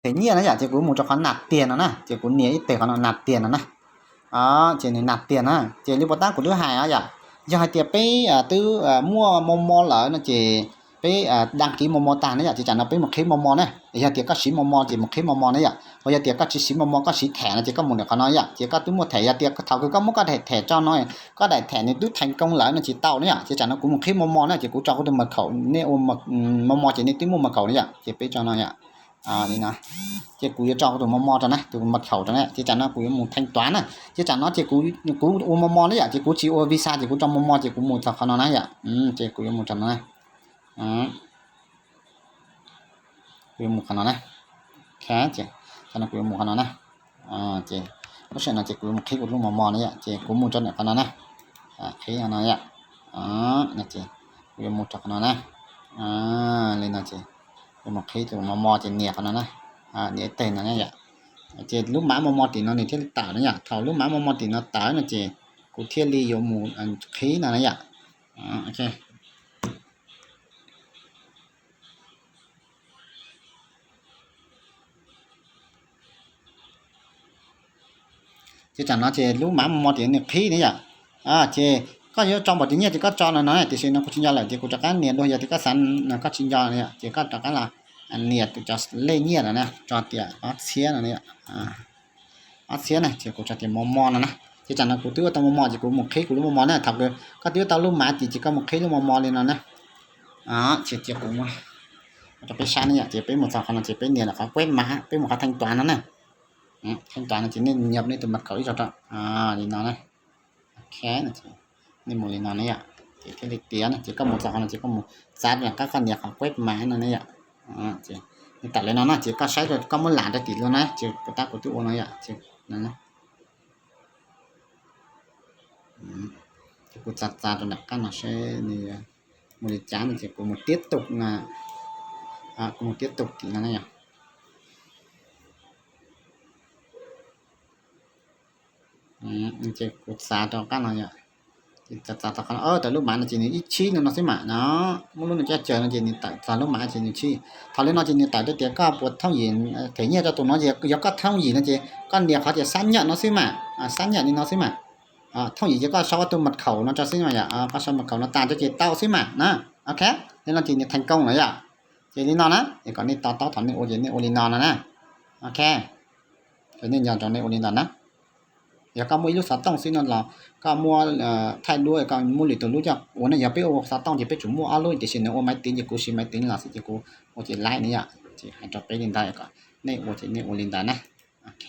them nyiaj na yom, ces kuv mus rau qhov nas tiag no na, ces kuv nias ib teg qhov no nas tiag no na. Ces nws nas tiag na, ces li puas tab kuv twb hais os yom, yog hais tias peb twb muaj mo mo lawm no ces peb đăng ký mo mo tag na yom, ces tsam no peb mus qhib mo mo na. Yog tias koj siv mo mo ces mus qhib mo mo na yom, ho yog tias koj tsis siv mo mo koj siv thẻ no ces koj mus nias qhov no yom, ces koj twb muaj thẻ, yog tias thaum kws koj muab koj daim thẻ tso no, koj daim thẻ nws twb thành công lawm no ces tau na yom, ces tsam no kuv mus qhib mo mo na, ces kuv tso kuv tus mật khẩu, nej ua mo mo ces nej twb muaj mật khẩu na yom, ces peb tso no yom. Li no, ces kuv yuav tso kuv tus mo mo rau na, tus mật khẩu rau na, ces tsam no kuv yuav mus thanh toán na, ces tsam no ces kuv ua mo mo na yom, ces kuv tsis ua visa ces kuv tso mo mo ces kuv mus txog qhov no na yom, ces kuv yuav mus rau no na. Kuv yuav mus qhov no na. Tsam no kuv yuav mus qhov no na. Ces lub sij hawm no ces kuv yuav mus qhib kuv lub mo mo na yom, ces kuv mus rau ntawm qhov no na. Qhib qhov no yom. Kuv yuav mus rau qhov no na. Li no ces kuv mus qhib tus mo mo ces nias qhov no na. Nias ib teg no na yom. Ces lub mã mo mo tim no nws thiaj li tawm na yom, thaum lub mã mo mo tim no tawm no ces kuv thiaj li yuav mus qhib no na yom. Ces tsam no ces lub mã mo mo tim no nws qhib na yom. Ces koj yuav tso npaum twg nyiaj ces koj tso no no, tiam sis no kuv tsis nco lawm ces kuv rov qab nias dua, yog tias koj xav, koj tsis nco no yom, ces koj rov qab los nias tus cov lej nyiaj no na, tso tias ob txhiab no, ob txhiab na, ces kuv tso tias mo mo no na. Ces tsam no kuv twb ua tau mo mo ces kuv mus qhib kuv lub mo mo na, thaum kws koj twb ua tau lub mã tim ces koj mus qhib lub mo mo li no na. Ces kuv ua rau peb saib na yom, ces peb mus txog qhov no ces peb nias lawm qhov quét mã, peb mus qhov thanh toán no na. Thanh toán no ces nej nhập nej tus mật khẩu ib zaug rau li no na. Nej mus li no na yom, ces thiaj li tiav na, ces koj mus txog qhov no ces koj mus txav rau qab koj nias qhov quét mã no na yom. Nws tawm li no na, ces koj saib rau koj muab lam rau tim no na, ces puas tab kuv twb ua no yom. Ces kuv txav txav rau nram qab no seb nws mus li cas no ces kuv mus tiếp tục na, kuv mus tiếp tục tim no na yom. Ces kuv txav rau qab no yom, ces txav txav txog qhov no, tawm lub mã no ces nws ib tsib no no xwb mas no, muab lub no coj caw no ces nws tawm txog lub mã ces nws tsib. Thaum li no ces nws tawm rau tias koj puas thông hành, them nyiaj rau tus no, yog koj thông hành no ces koj nias qhov tias xác nhận no xwb mas, xác nhận li no xwb mas. Thông hành ces koj sau koj tus mật khẩu no rau xwb mas yom, koj sau mật khẩu no tas rau ces tau xwb mas na. Ok, li no ces nws thành công lawm yom. Ces li no na, es kom nej to taub thaum nej ua ces nej ua li no no na. Ok, nej nco ntsoov nej ua li ntawd na. Yog koj muaj ib lub xov tooj xwb no los koj muab thaij duab, koj muab lwm tus lub coj ua ne. Yog peb ua xov tooj ces peb tsum muaj ob lub, tiam sis nws ua máy tính ces kuv siv máy tính los xwb ces kuv ua ces laib ne yom. Ces hais rau peb li ntawd kom nej ua ces nej ua li ntawd na. Ok.